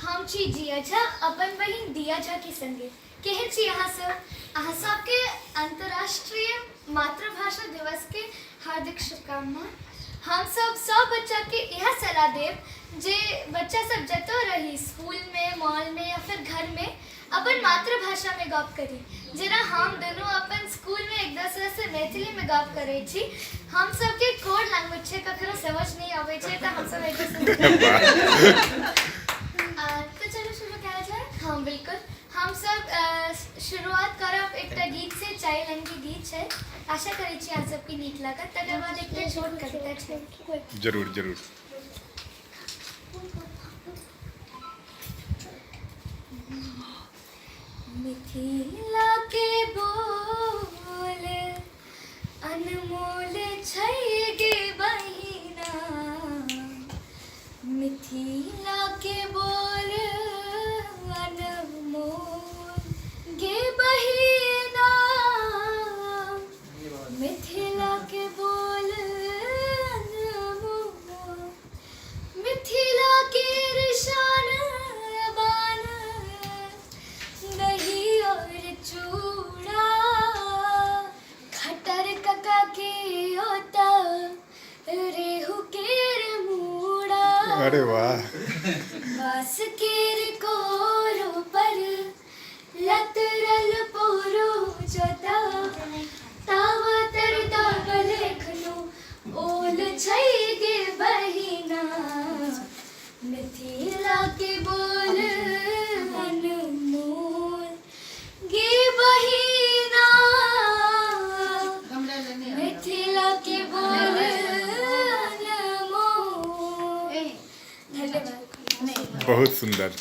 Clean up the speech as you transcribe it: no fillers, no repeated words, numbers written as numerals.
हम छी जिया झा अपन बहिन दिया झा के संगे। केहन छी अहाँ सब? अहाँ सबके अंतर्राष्ट्रीय मातृभाषा दिवस के हार्दिक शुभकामना। हम सब सब बच्चा के इएह सलाह देब जे बच्चा सब जतऽ रही, स्कूल में, मॉल में या फिर घर में, अपन मातृभाषा में गप करी। जेना हम दुनू अपन स्कूल में एक दोसरा से मैथिली में गप करै छी। हम सबके कोड लैंग्वेज छै, ककरो समझ नहीं आबै छै तऽ हम सब एक दोसरा। तऽ चलू शुरू कयल जाय। हाँ बिल्कुल, हम सब शुरुआत करब एकटा गीत से। चारि लाइन के गीत छै, आशा करै छी अहाँ सबके नीक लागत। तकर बाद एकटा छोट कविता छै। जरूर जरूर। मिथिला के बोल अनमोल छै गे बहिना, मिथिला के बोल अनमोल गे बहिना, मिथिला के बोल अनमोल, मिथिला के शान बान दही और चूड़ा, खटर कका के ओता रेहू केर मूड़ा, अरे वाह, बांस केर कोरो पर लतरल पोरो जोता, तावा तर दागल एखनो ओल छै गे बहिना, मिथिला के बोल अनमोल गे बहिना, मिथिला के बोल अनमोल। धन्यवाद। बहुत सुंदर।